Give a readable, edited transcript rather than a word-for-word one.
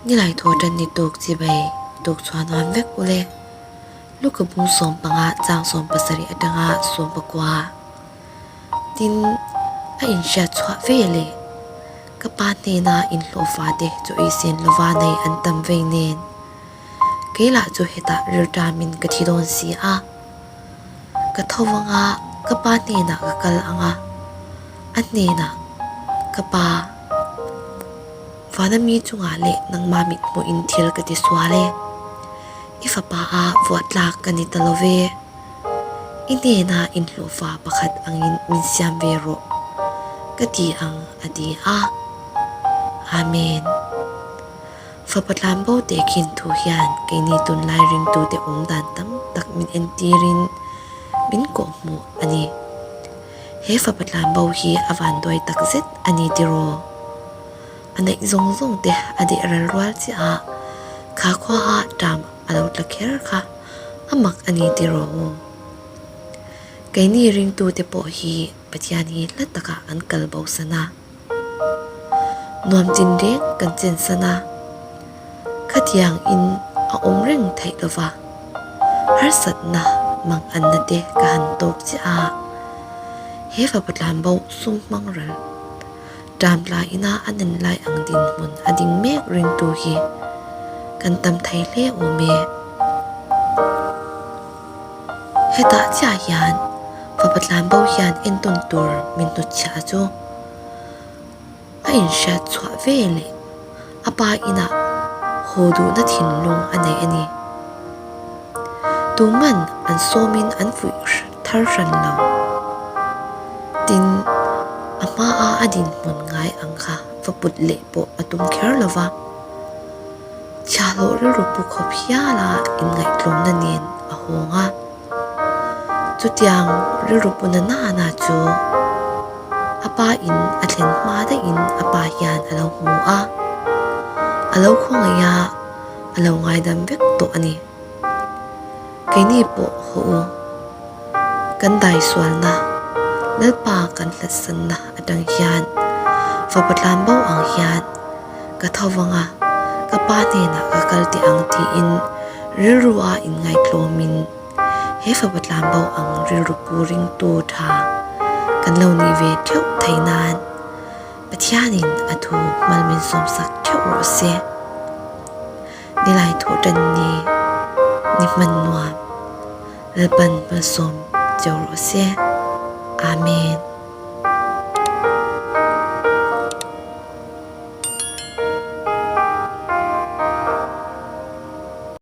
Nilai thaw tan ni tuk chibai tuk chhuah nuam vek ule. Luka bung 15 chang 70 atanga 19. Tin, a inhriat chhuah ve leh ka pa hnena inhlawhfa te chu ei sen lova nei an tam vei nen. Kei lah chu hetah rilṭamin ka thi dawn si a. Ka tho anga ka pa hnenah ka kal ang a, a hnenah ka pa vana mi chungah leh nangmah mithmuhin thil ka ti sual e. I fapa a vuah tlak ka ni ta lo ve. I hnena inhlawhfa pakhat angin min siam ve rawh ka ti ang a ti a. Amen. Fapa tlanbo teh khin thu hian keini tunlai ringtute awm dan tam tak min entirin min kawhhmuh a ni. He fapa tlanbo hi a vanduai tak zet a ni tiraw? A neih zawng zawng te a deh ral rual chiah a, kha khua a ṭam a lo tla kher kha a mak a ni tiraw? Keini ringtute pawh hi Pathian hi hla takah an kal bosan a. Nuam chin reng kan chen san a, khatiang in a awm reng theih lo va, harsatna mang anna te ka han tawk chiah a, he fapa tlanbo sum hmang ral ṭam tla ina a nen lai ang dinhmun a ding mek ringtu hi kan tam thei hle awm e. Hetah chiah hian fapa tlanbo hian entawn tur min hnutchhiah chu a inhriat chhuah ve leh a pa inah haw duhna thinlung a nei a ni. Tuman an sawmin an fuih thar hran lo. Tin, a hmaa a dinhmun ngai ang kha va put leh pawh a tum kher lo va. Chhiahhlawh rilru pu khawp hiala inngaihtlawmna nen a hawng a. Chutiang rilru pu na nana chu a pa in a thlen hma daihin a pa hian a lo hmu a, a lo khawngaih a, a lo ngaidam vek tawh a ni. Keini pawh haw u, kan daisualna, Lalpa kan hlatsanna atang hian fapa tlanbo ang hian ka tho vang a, ka pa hnenah ka kal teh ang tiin rilru a inngaihtlawmin he fapa tlanbo ang rilru pu ringtu tha kan lo nih ve theuh thei nan Pathianin a thu hmal min sawmsak theuh rawh se. Nilai thawh tan ni ni hman nuam Lalpan malsawm cheu rawh se. Amen.